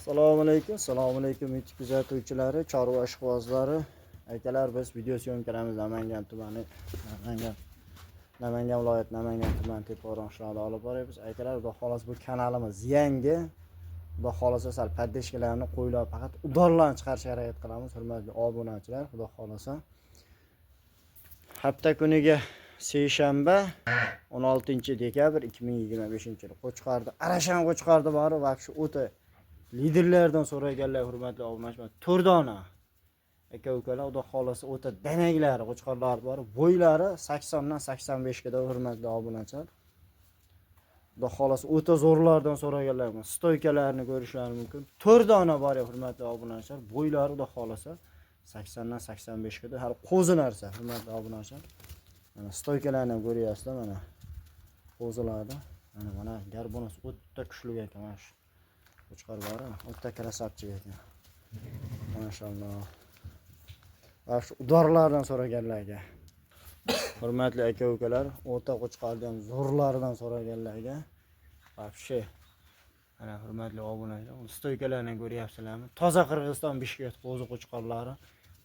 Assalomu alaykum, assalomu alaykum YouTube kuzatuvchilari, chorva ishqibozlari. Akalar, biz video syomkalarimiz Namangan tumani, Namangan viloyati, Namangan tumani Tepaoron qishlog'ida olib boryapmiz. Akalar, xudo xohlasa bu kanalimiz yangi. Xudo xohlasa sal поддержка larni qo'ylar, faqat udorlarni chiqarishga harakat qilamiz, hurmatli obunachilar, xudo xohlasa. Hafta kuniga seshanba 16 dekabr 2025 yil. Qo'chqorda, Arashan qo'chqorda bor va shu o'ta liderlardan so'raganlar, hurmatli obunachilar, to'rdona aka ukalar, xudo xohlasa o'ta danaklari qo'chqorlar bor, bo'ylari 80 dan 85 ga, hurmatli obunachilar. Xudo xohlasa o'ta zo'rlardan so'raganlar, стойка larni ko'rishlari mumkin. To'rdona bor, hurmatli obunachilar, bo'ylari xudo xohlasa 80 dan 85 ga, hali qo'zi narsa, hurmatli obunachilar. Mana стойка larni ham ko'ryapsizlar, mana qo'zilarni. Mana горбунос o'ta kuchli ekan, mana shu qo'chqor bor, o'ta красавчик ekan. Mashalloh. Va shu udorlardan so'raganlarga, hurmatli aka ukalar, o'ta qo'chqorni ham zo'rlaridan so'raganlarga вообще mana, hurmatli obunachilar, стойка larni ko'ryapsizlarmi? Toza Qirg'iziston Bishkek qo'zi qo'chqorlari.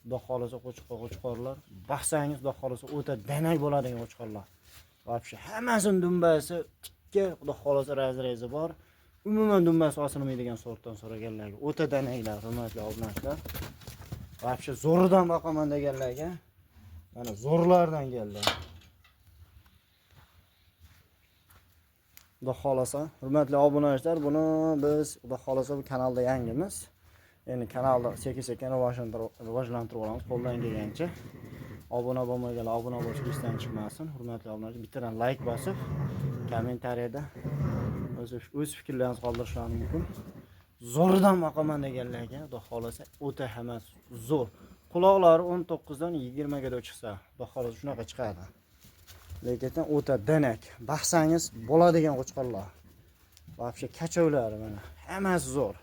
Xudo xohlasa qo'chqorlar, baqsangiz xudo xohlasa o'ta danak bo'ladigan qo'chqorlar. Вообще hammasini dumbasi tikka, xudo xohlasa разрез i bor. Umuman dumbasi osilmaydigan sortdan so'raganlarga o'ta danaklar, hurmatli obunachilar. Вообще zo'ridan boqaman deganlarga mana zo'rlardan keldi. Xudo xohlasa, hurmatli obunachilar, buni biz xudo xohlasa bu kanalda yangimiz. Endi kanalni sekin-sekin rivojlantirib olamiz qo'ldan kelgancha. Obuna bo'lmaganlar obuna bo'lish esdan chiqmasin. Hurmatli obunachilar, bittadan like bosib, kommentariyada o'z fikrlaringizni qoldirishlaringiz mumkin. Zo'ridan boqaman deganlarga xudo xohlasa o'ta hammasi zo'r. Quloqlari 19 dan 20 ga chiqsa, xudo xohlasa shunaqa chiqadi. Lekin o'ta danak. Baqsangiz bo'ladigan qo'chqorlar. Вообще kachovlari mana hammasi zo'r.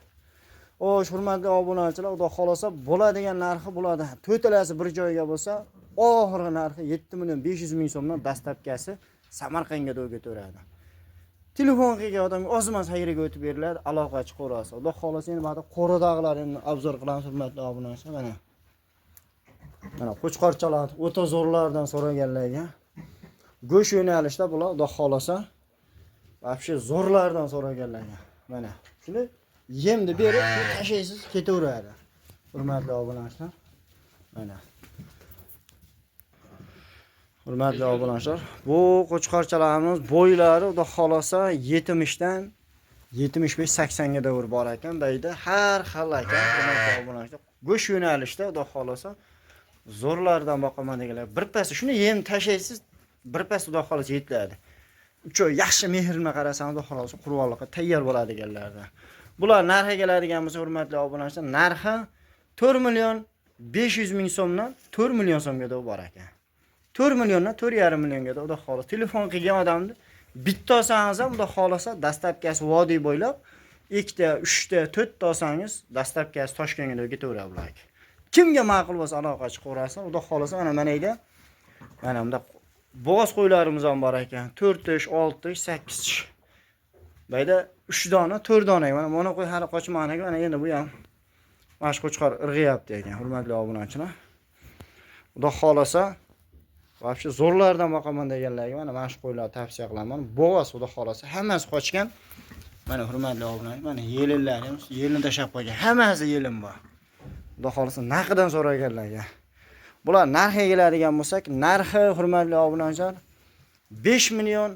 Xo'sh, hurmatli obunachilar, xudo xohlasa bo'ladigan narxi bo'ladi. To'rtalasi bir joyga bo'lsa, oxirgi narxi 7 million 500 ming so'mdan, доставка si Samarqandga ketaveradi. Telefon qilgan odamga ozmas xayriga o'tib beriladi, aloqa chiqaverasiz. Xudo xohlasa endi mana qo'ridag'ilar endi обзор qilamiz, hurmatli obunachilar, mana. Mana qo'chqorchalar o'ta zo'rlardan so'raganlarga go'sht yo'nalishda bular xudo xohlasa вообще zo'rlardan so'raganlarga mana shuni yemni berib tashlaysiz, ketaveradi. Hurmatli obunachilar, mana hurmatli obunachilar, bu qo'chqorchalarimiz bo'ylari xudo xohlasa 70 dan 75 80 ga davr bor ekan. Bu yerda har xil ekan, hurmatli obunachilar. Go'sht yo'nalishda xudo xohlasa zo'rlardan boqaman deganlar birpasi shuni yem tashlaysiz, birpas xudo xohlasa yetiladi. Uchoy yaxshi mehr bilan qarasangiz xudo xohlasa qurbonlikqa tayyor bo'ladiganlardan. Bular narxiga keladigan bo'lsa, hurmatli obunachilar, narxi 4 million 500 ming so'mdan 4 million so'mga bor ekan. 4 milliondan 4,5 millionga xudo xohlasa. Telefon qilgan odamni bitta olsangiz ham xudo xohlasa доставка si vodiy bo'ylab ikkita, uchta, to'rtta olsangiz доставка si Toshkentga ketaveradi bularga. Kimga ma'qul bo'lsa aloqa chiqaverasiz. Xudo xohlasa mana yerda mana bunda bo'g'oz qo'ylarimiz ham bor ekan. 4 tish, 6 tish, 8 tish. Bu yerda 3 dona, 4 dona. Mana qo'y hali qochmagan ekan. Mana endi bu ham mana shu qo'chqor irg'iyapti ekan, hurmatli obunachilar. Xudo xohlasa вообще zo'rlardan boqaman deganlarga mana shu qo'ylarni tavsiya qilaman. Bo'g'oz xudo xohlasa hammasi qochgan. Mana hurmatli obunachilar, mana yelinlari ham yelin tashlab qo'ygan. Hammasi yelin bor. Xudo xohlasa narxidan so'raganlarga. Bular narxiga keladigan bo'lsak, narxi hurmatli obunachilar 5 million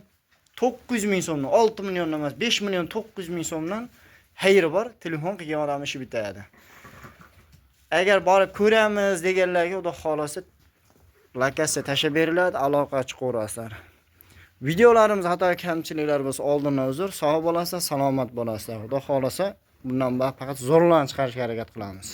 900 ming so'mdan, 6 million emas, 5 million 900 ming so'mdan xayri bor, telefon qilgan odam ishi bitadi. Agar borib ko'ramiz deganlarga xudo xohlasa lokatsiya tashlab beriladi, aloqa chiqaverasizlar. Videolarimiz xato kamchiliklar bo'lsa oldindan uzr, sog' bo'lasizlar, salomat bo'lasizlar. Xudo xohlasa bundan faqat zo'rlarni chiqarishga harakat qilamiz.